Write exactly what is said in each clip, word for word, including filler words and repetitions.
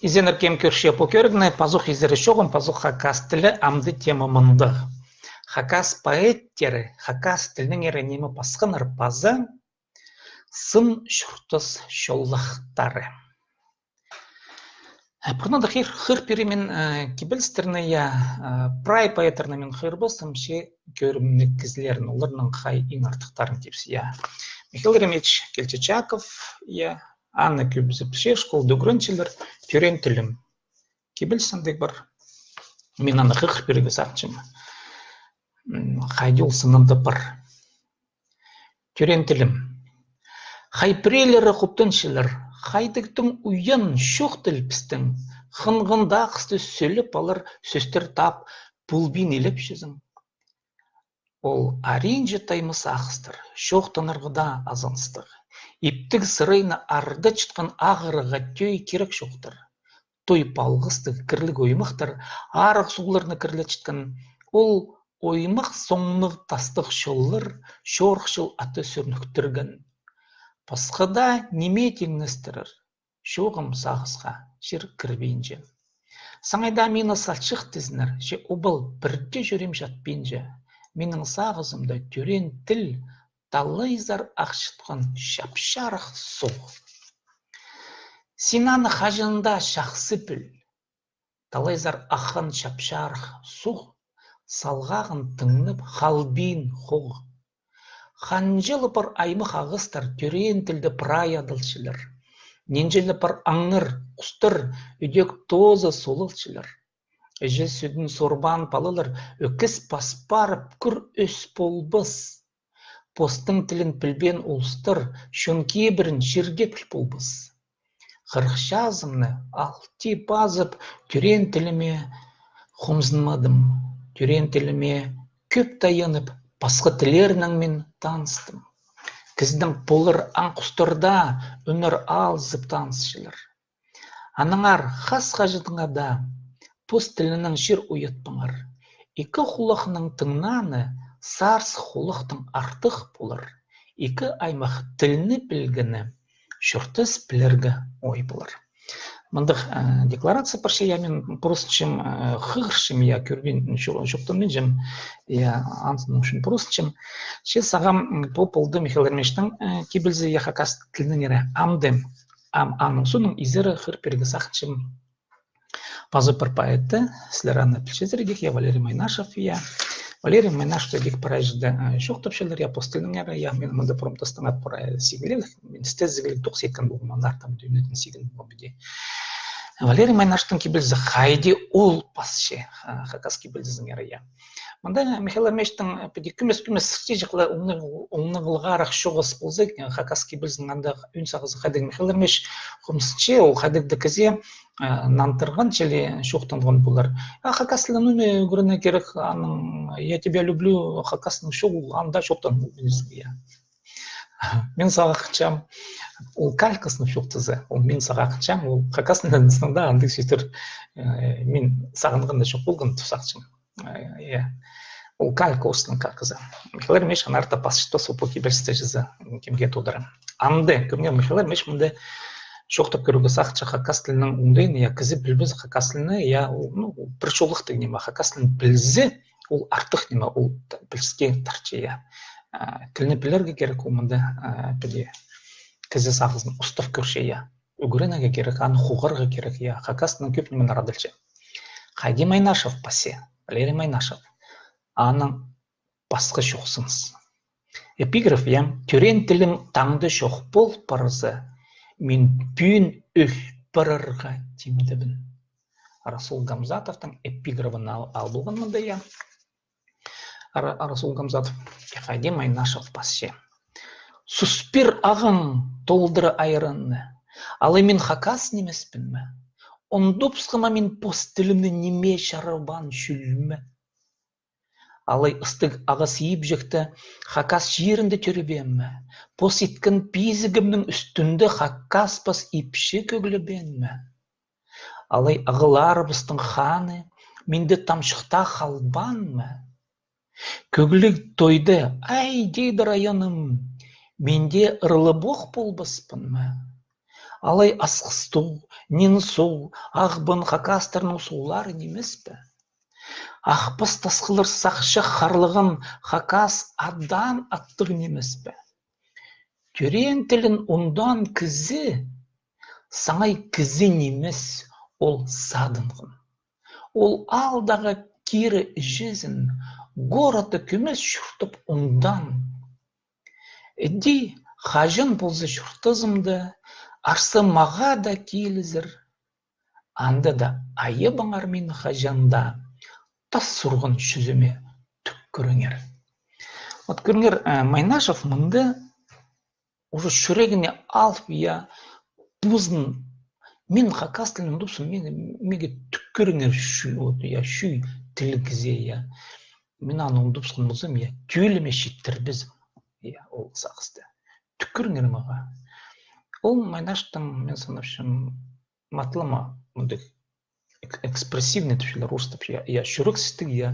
Изеннер, кем кӧрче пу кӧрігні, пазох изері чоғын, пазох хакас тілі, амды тема мындағ. Хакас поэттері хакас тілінеңер ниме пасханнар паза сын чуртас чоллахтары. Пурнада хығыр пирем мин кибелістерні, я, прай поэттерні мин хығырбаспын, че кӧрімніг кізілерін, оларның хай иң артыхтарын тіпчем, я. Михаил Еремеевич Кильчичаков, я, аны кӧбізі пілче, школада ӱгренчелер, «Тӧреен тілім». Кибеліс андағ пар. Мин аны хығыр пирерге сағынчам. Хайди ол сынында пар. «Тӧреен тілім». Хай піреелері хуптанчалар, хайдағ тың уян чоох тіл пістің, хынғанда ағасты сӧлеп алар сӧстер тап полбин илепчезің. Ол аринҷы таймас ағастар, чоохтанарға даа азыныстығ. Иптіг сырайны арда чатхан ағырығға тӧӧй кирек чоохтар. Той палғастығ кірліг оймахтар, арығ суғларны кірлетчеткен. Ол оймах соңнығ тастығ чоллар чорыхчыл аты сӧрніктірген. Пасха даа ниме тиңнестірер чоғым сағысха чир кірбинче. Саңай даа мині салчах тізіннер, че обал пір дее чӱреем чатпинча. Минің сағызымда тӧреен тіл талайзар ахчатхан чап-чарых суғ. Син аны хаҷан даа чахсы піл. Талайзар аххан чап-чарых суғ салғағын тыңнап халбин хоғ. Ханҷа ла пар аймах ағастар тӧреен тілде прай адалчалар. Нинҷе ла пар аңнар, хустар ӧдек тооза солалчалар. Іҷе сӱдін сорбаан палалар ӧкіс пас парып, кӱр ӧс полбас. Постың тілін пілбеен улустар чон кибірін чирге піл полбас. Хырых чазымны алти пазып, тӧреен тіліме хомзынмадым. Тӧреен тіліме кӧп таянып, пасха тіллернең мин таныстым. Кізінің полар аң-хустар даа ӱннер алызып танысчалар. Аннаңар хас хаҷанға даа пос тілінең чир уятпаңар. Ікі хулахнаң тыңнааны сарсых хулахтаң артых полар. Ікі аймах тілні пілгені чуртас пілерге ой полар. Мындағ декларация парча, я, мин пурунҷым хығырчам, я, кӧрбин, чоохтанминчам, я, анзының ӱчӱн пурунҷым. Че сағам пу полды Михаил Еремеевичтің кибелізі, я, хакас тілінеңер. Амды Ам аның соонаң изері хығыр пирерге сағынчам паза пір поэтті, сірер аны пілчезер идӧк, я, Валерий Майнашев, я. Валерий Майнашев идӧк прай чирде чоохтапчалар, я, пос тілінеңер, я, мин мында промтастың ат прай сигілелік, мин істезіглік тоғыс иткен полғам, аннаңар там дӱнетін сигін полған піди. Валерий Майнашевтің кибелізі хайди ол пасча хакас кибелізінеңер, я. Мында Михаил Еремеевичтің піди кӧмес-кӧмес сыртиҷахла оңнығлығ арах чоғыс полза, хакас кибелізінең андағ ӧӧн сағызы хайдағ Михаил Еремеевич хомзынча, ол хайдағ-да кізее нандырған чіли чоохтанған полар. А хакас тілін ӱгренерге кирек, аның «Я тебя люблю», хакаснаң чоғыл анда чоохтан полбинча, я. Мин сағынчам, ол калькаснаң чоохтаза, ол мин сағынчам, ол хакас тілінең андағ сӧстер, мин сағынғанда чох полған тіп сағынчам. Я. Ол калькаснаң кальказа. Михаил Еремеевич аннаңар даа пасчатпас, ол пу кибелісті чізе, кемге тоғдыра. Амды кӧріңер, Михаил Еремеевич мында чоохтап кӧрерге сағынча хакас тілінің оңдайын, я, кізі пілбезе хакас тілін, я, ол, ну, пір чоллығ тың ниме, хакас тілін пілзе, ол артых ниме, ол піліске тарча, я. Тілні пілерге кирек, ол мында піди кізі сағызын устап кӧрче, я. Ӱгренерге кирек, аны хуғарға кирек, я. Хакас тілінең кӧп нимелер адалча. Хайди Майнашев пасча, Валерий Майнашев. Аның пасха чоохсыныс. Эпиграф, я. Тӧреен тілім таңда чох пол парза, мин пӱӱн ӧл парарға тимдебін. Расул Гамзатовтың эпиграфын ал, ал полған мында, я. Ра-, Расул Гамзатов. Хайди Майнашев пасча. Сус пир ағаң толдыра айранны. Алай мин хакас нимеспін ме? Ондупсхама мин пос тілімні ниме чарабаан чӧл ме? Алай ыстығ ағас ибҷекте хакас чирінде тӧрібеем ме? Пос иткен пизігімнің ӱстӱнде хакас пас ипчі кӧглебеем ме? Алай ағаларыбыстың ханы минде тамчыхта халбаан ма? Кӧгліг тойда «Ай, — тидір, — айаным, минде ырлабох полбаспын ма?» Алай Асхыстығ, Нинсуғ, Ағбан хакастарның суғлары нимес пе? Ахпас тасхыллар сахча харлығын хакас адаан аттығ нимес пе? Тӧреен тілін ундаан кізі саңай кізі нимес, ол садынған. Ол аалдағы кирі іҷезін городта кӧмес чуртап ундаан. Іди, хаҷан полза чуртазымда, арса мағаа даа килізер. Анда даа айабаңар мині хаҷан даа, тас сурған чӱзіме тӱккіріңер. Вот кӧріңер, э, Майнашев мында уже чӱрегіне алып, я, позын, мин хакас тілін ундупсам, мин, миге тӱккіріңер чӱ-, вот, я, чӱӱй тіл кізее, я. Мин аны ундупсхан ползам, я, тӧлеме читірбезім, я, ол сағысты. Тӱккіріңер мағаа. Ол Майнашевтің, мин санапчам, матлама мындағ эк-, экспрессивный тіпчелер орыстап, я, я, чӱрексістіг, я,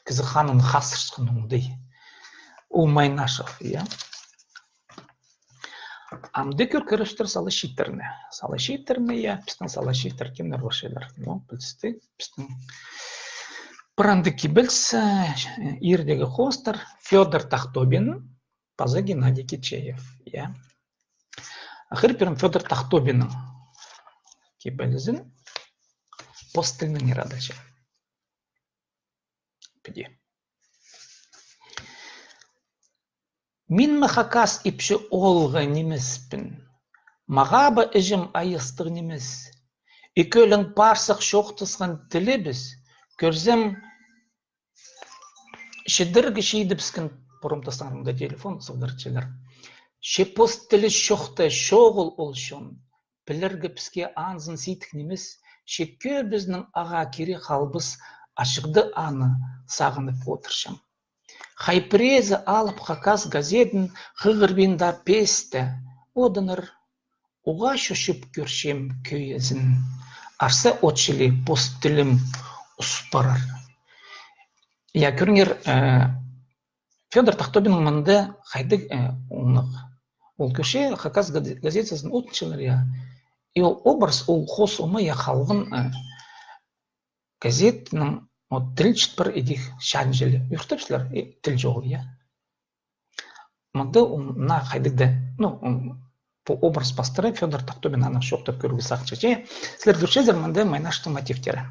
кізі ханын хазырчатхан оңдай. Ол Майнашев, я. Амды кӧр-, кӧрербістер сала чииттерні. Сала чииттерні, я, пістің сала чииттер кемнер парчалар? Ну, пілдістіг, пістің пір андағ кибеліс, э, иирдегі хоостар, Фёдор Тахтобин, паза Геннадий Кичеев, я. Ахыр пирім Фёдор Тахтобиннің кибелізін, пос тілінеңер адалча. Піди. Мин ме хакас ипчі оолғы нимеспін? Мағаа ба іҷем айастығ нимес? Ікӧлең парсах чоохтасхан тілібіс, кӧрзем, чідіргі чидібіскен, пурум тастаңарымда телефон сығдарчалар. Че пос тілі чохта чоғыл ол чон. Пілерге піске анзын сидік нимес, че кӧбізінің ағаа кире халбас, ачығда аны сағынып одырчам. Хай піреезі алып хакас газетін хығырбин даа песте, одынар. Уғаа чочып кӧрчем кӧйезін. Арса от чіли пос тілім ус парар. Я, кӧріңер, э, Фёдор Тахтобиннің мында хайдағ, э, оңнағ. Ол кӧрче, хакас газе-, газетазын одынчалар, я. И ол образ, ол хоос ома, я, халған, э, газетаның, вот, тіл чіт пар идӧк чанҷылы. Юртапчалар, э, тіл чоғыл, я. Мында ол, на, хайдағ даа, ну, м, пу образ пастыра Фёдор Тахтобин аны чоохтап кӧрерге сағынча. Че, сірер кӧрчезер, мында Майнашевтің мотивтері.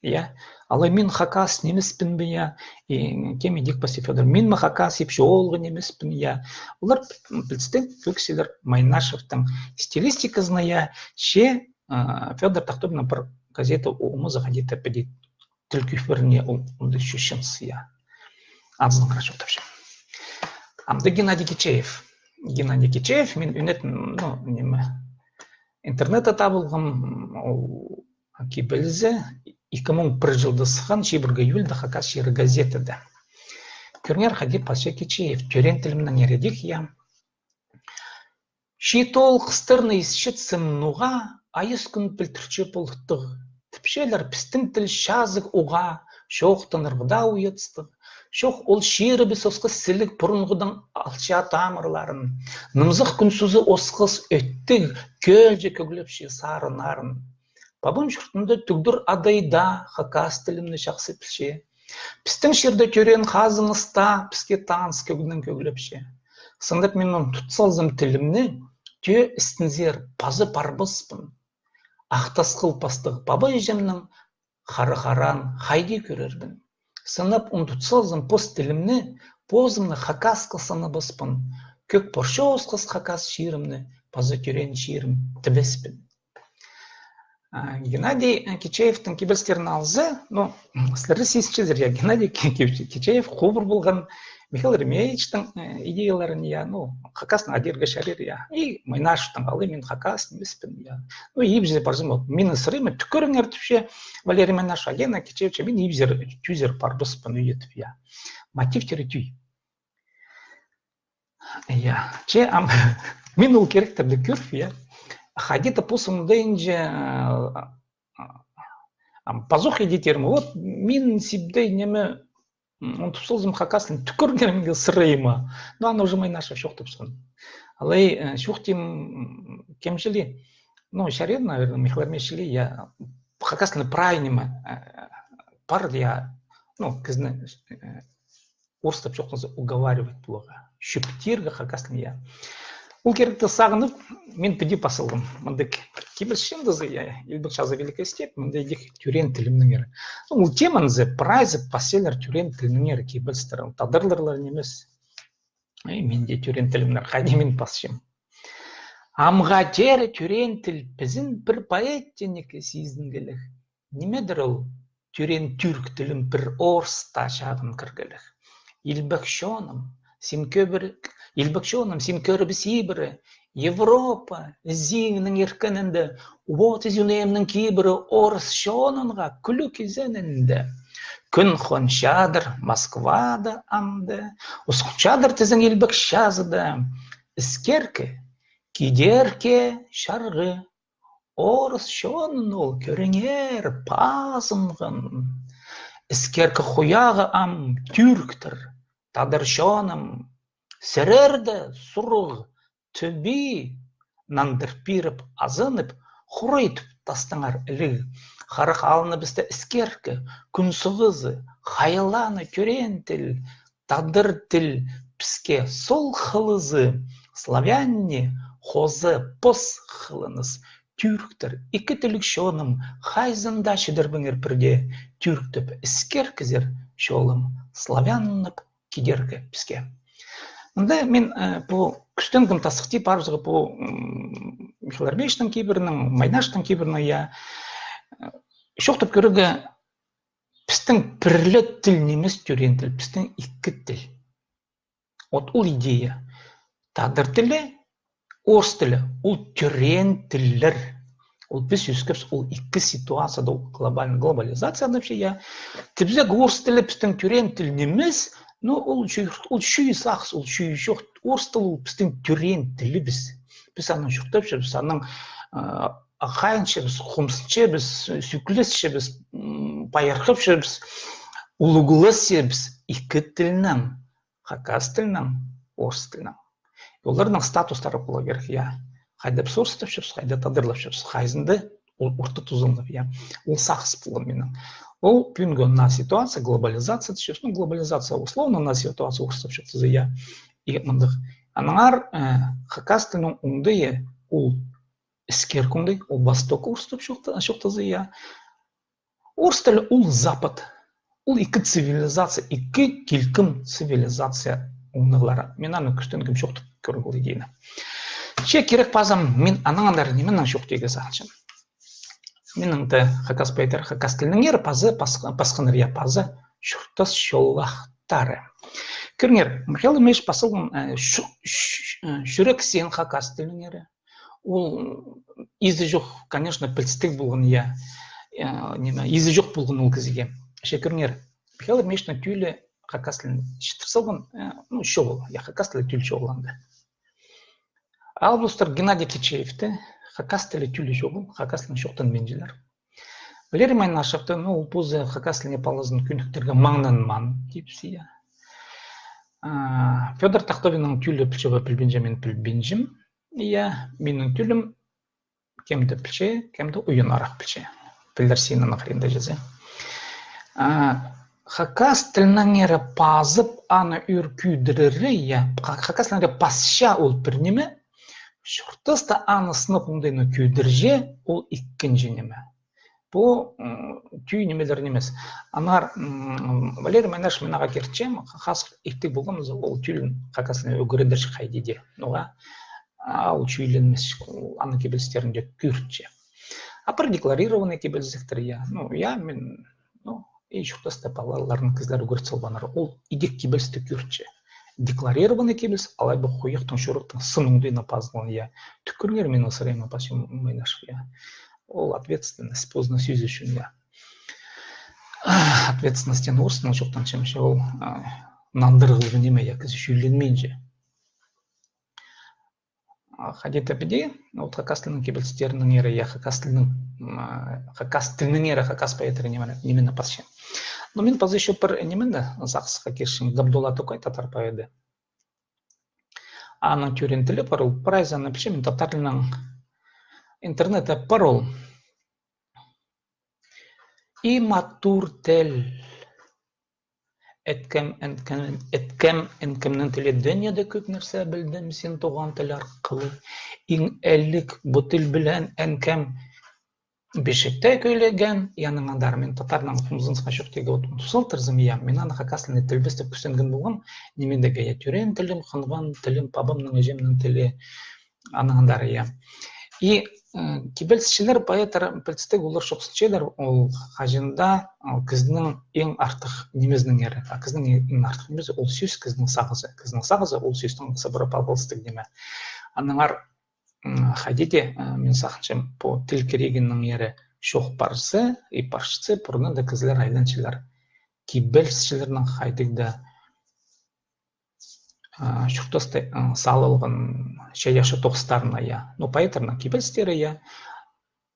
Я. Алай мин хакас нимеспін бе, я, и кем идӧк пасча Фёдор. Мин ме хакас ипчі оолғы нимеспін, я. Олар, м, пілдістіг, кӧксілер Майнашевтің стилистиказына, я, че, а, Фёдор Тахтобиннің пір газета омазы хайди-да піди тіл кӧпіріне ол, онда чӧрчеңіс, я. Анзын чоохтапчам. Амды Геннадий Кичеев. Геннадий Кичеев, мин ӱнетін, ну, ниме, интернетте табылған, ол кибелізі, ікі муң пір чылда сыххан, чибіргі июльда «Хакас чирі» газетада. Кӧріңер, хайди пасча Кичеев, тӧреен тілімнеңер идӧк, я. Чиит оол хыстарны исчетсем, ноға айас кӱн пілдірче полыхтығ. Тіпчелер, пістің тіл чазығ уғаа, чоохтанарға даа уятыстығ. Чох, ол чирібіс осхас сіліг пурунғыдаң алча тамырларын. Нымзах кӱн сузы осхас ӧттіг, кӧлҷе кӧглепче сары нарын. Пабам чуртында Тӱгдӱр Адай даа хакас тілімні чахсы пілче. Пістің чирде тӧреен хазыңыс таа піске таныс кӧгнең кӧглепче. Сынап мин ун тут салзам тілімні, тӧӧ істінзер паза парбаспын. Ах тасхыл пастығ паба-іҷемнің хара-хараан хайди кӧрербін? Сынап ун тут салзам пос тілімні, позымны хакасха санабаспын. Кӧк порча осхас хакас чирімні, паза тӧреен чирім тібеспін. А, Геннадий, э, Кичеевтің кибелістерін алза, ну, м, сірер сизінчезер, я, Геннадий Ки-, Ки-, Кичеев хубыр полған Михаил Еремеевичтің, э, идеяларын, я, ну, хакасты адирға чарир, я. И Майнашевтің, алай мин хакас нимеспін, я. Ну, ибзер парзам, вот, минің сырыма тӱккіріңер тіпче Валерий Майнашев, а Гена Кичеевичке мин ибзер, тӱзер парбаспын, ӱй тіп, я. Мотивтері тӱй. Я, че ам, мин ол киректерді кӧріп, я. Хайди-да пос оңдайынҷа, э, ам, пазох иди тирім. Вот, мин сибдей ниме, м, ун тут салзам хакастың тӱккіріңер минің сырыма. Но аны уже Майнашев чоохтапчаң. Алай, э, чоохтим, м, кем чіли, Ну, чарир, наверное, Михаил Еремеевич, я, хакас тілінде прай ниме, э, пар, я, ну, кізіні, э, орыстап чоохтаза, уговаривать поларға. Чӧптирге хакас тілін, я. Ол киректі сағынып, мин піди пас салғам. Мында кибеліс чыындызы, я, Илбек Чазы, Великая степь, мында идӧк тӧреен тілімнеңер. Ну, ол теманзы, прайзы пасчалар тӧреен тілінеңер кибелістер. Тадарлар ла нимес. Ей, мин дее тӧреен тілімнең хайди мин пасчам. Амға теере тӧреен тіл пістің пір поэттеңнікі сизінгелек. Нимедір ол тӧреен тӱрк тілін пір орыс таа чағын кіргелек. Илбек чоным, син кӧбір-, илбек чоным, син кӧрібіс ибіре, Европа, зиңнің иркенінде, вот изюнемнің кибірі орыс чонынға кӱлӱк изенінде. Кӱн хончадыр Москвада амды, ус хончадыр тізең Илбек Чазыда. Іскеркі, кидеркі чарғы, орыс чонын ол кӧріңер пазынған. Іскеркі хуяғы ам тӱрктер, тадар чоным, сірерді сурығ тӱбі нандыр пиріп азынып, хурайтып тастаңар іліг. Харах алыныбысты іскеркі, кӱн сығызы, хайаланы тӧреен тіл, тадар тіл піске сол хылызы, славянне хоза пос хылыныс, тӱрктер, ікі тілліг чоным, хайзында чідірбеңер пірде, тӱрктеп іскеркізер чолым, славяннап кидеркі піске. Мында мин, э, пу кӱстенгем тасыхти парыбызарға пу, м, Михаил Еремеевичтің кибірінең, Майнаштың кибірінең, я, э, чоохтап кӧрерге, пістің пір ле тіл нимес тӧреен тіл, пістің ікі тіл. Вот ол идея. Тадар тілі, орыс тілі, ол тӧреен тіллер. Ол піс ӧскебіс, ол ікі ситуацияда, ол глобальный, глобализация вообще, я. Тіпсек орыс тілі пістің тӧреен тіл нимес, но ол чӱ-, ол чӱӱ сағыс, ол чӱӱ чох. Орыс тілі ол пістің тӧреен тілібіс. Піс анаң чуртапчабыс, анаң, а, хайынчабыс, хомсынчабыс, сӱклесчебіс, м, пайырхапчабыс, улуғласчабыс ікі тілнең, хакас тілнең, орыс тілнең. Оларның статустары поларға кирек, я. Хайда піс орыстапчабыс, хайда тадарлапчабыс, хайзында ол орта тузаланып, я. Ол сағыс полған минің. Ол пӱӱнгі наа ситуация, глобализация тіпчебіс, ну, глобализация, условно, наа ситуация орыстап чоохтаза, я. И мындағ. Аннаңар, э, хакас тілінің оңдайы, ол іскеркі оңдай, ол восток орыстап чоохта-, чоохтаза, я. Орыс тілі ол запад. Ол ікі цивилизация, ікі килкім цивилизация оңдайлары. Мин аны кӱстенгем чоохтап кӧрерге ол идеяны. Че кирек пазам, мин анаң андар нименең чоохтирға сағынчам. Минің дее хакас поэттері, хакас тілінеңер пазы, пас-, пасханнар, я, пазы чуртас чоллахтары. Кӧріңер, Михаил Еремеевич пас салған, э, чу-, чу-, э, чӱрексен хакас тілінеңер. Ол изі чох, конечно, пілістіг полған, я. Э, ниме, изі чох полған ол кізіге. Че кӧріңер, Михаил Еремеевичтің тӧлі хакас тілін читір салған, э, ну, чоғыл, я, хакас тілі тӧлі чоғыл анда. Ал постар Геннадий Кичеевті хакас тілі тӧлі чоғыл, хакас тілін чоохтанминчалар. Валерий Майнашевті, ну, ол позы хакас тіліне палазын кӧніктірерге маңнанмаан, тіпче, я. А, Фёдор Тахтовиннің тӧлі пілче бе, пілбинче, мин пілбинчем. Я, минің тӧлім кем-де пілче, кем-де уйанарах пілче. Пілдірче, синің хыринда чізе. А, хакас тілінеңер пазып, аны ӱр кӧдірері, я, ха-, хакас тілінеңер пасча ол пір ниме, чуртаста аны сынап оңдайнаң кӧдірче, ол ікінҷі ниме. Пу, м, тӧӧй нимелер нимес. Аннаңар, м, Валерий Майнашев, мин ағаа киртчем, хазых иптіг полғам, ол тӧлін хакас тіліне ӱгредерче хайди даа. Ноға, а, ол чӱйленмес, ол аны кибелістерінде кӧрче. А пір декларированный кибелістер, я. Ну, я, мин, ну, и чуртаста палаларын кізілер ӱгрет салбааннар. Ол идӧк кибелісті кӧрче. Декларированный кибеліс, алай ба хуйахтың, чурыхтың сын оңдайнаң пазылған, я. Тӱкӱріңер, минің сырайыма пасча Майнашев, я. Ол ответственность позының сӧзі ӱчӱн, я. Ответственностьтең орыснаң чоохтанчам, че ол, а, нандырығлығ ниме, я, кізі чӱйленминче. А, хайди-да піди, вот хакас тілінің кибелістерінеңер, я, хакас тілінің, м, а, хакас тілінеңер, хакас поэттері ниме, нимені пасча. Но мин паза ещё пір нимені сағысха кирчем, Габдулла Тукай, татар поэді. Аның тӧреен тілі пар, ол прайзы аны пілче, мин татар тілінең Интернетте пар ол. И матур тіл. Эткем, эткем, эткем, энкемнең тілі дӱньяда кӧп нәрсе пілдім син туған тіл арқылы. Иң іліг пу тіл пілен энкем пічікте кӧлеген, и анаң андар мин татарнаң хомзынысха чох тигі от тусалтырзым, я, мин аны хакас тіліне тілбестеп кӱстенген полғам, ниме дее, я, тӧреен тілім, хынған тілім, пабамның, іҷемнің тілі, анаң андар, я. И, э, кибелісчілер, поэттер, пілдістіг, олар чоохтасчалар, ол хаҷан даа, ол кізінің иң артых нимезінеңер. А кізінің иң артых нимезі, ол сӧс, кізінің сағызы. Кізінің сағызы, ол сӧстің сыбыра палғалыстығ ниме. Аннаңар, м, хайди дее, э, мин сағынчам, пу тіл кирегінеңер чоох парза, и парчатса, пурнада кізілер айланчалар кибелісчілернің хайдағ даа, а, чуртаста, а, салылған чайаачы тоғыстарына, я. Ну, поэттарның кибелістері, я.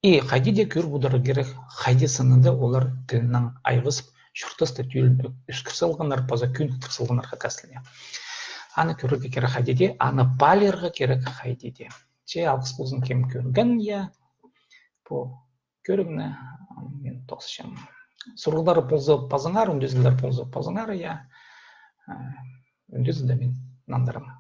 И хайди дее кӧріп одырарға кирек, хайди сынында олар тілнең айғазып, чуртаста тӧлін ӧскір салғаннар, паза кӧніктір салғаннар хакас тіліне. Аны кӧрерге кирек хайди дее, аны паалирға кирек хайди дее. Че алғыс ползын, кем кӧрген, я. Пу кӧрігні, м, мин тоғысчам. Сурығлар полза пазыңар, ӱндезіглер полза пазыңар, я. Э, ӱндезіг дее мин нандырам.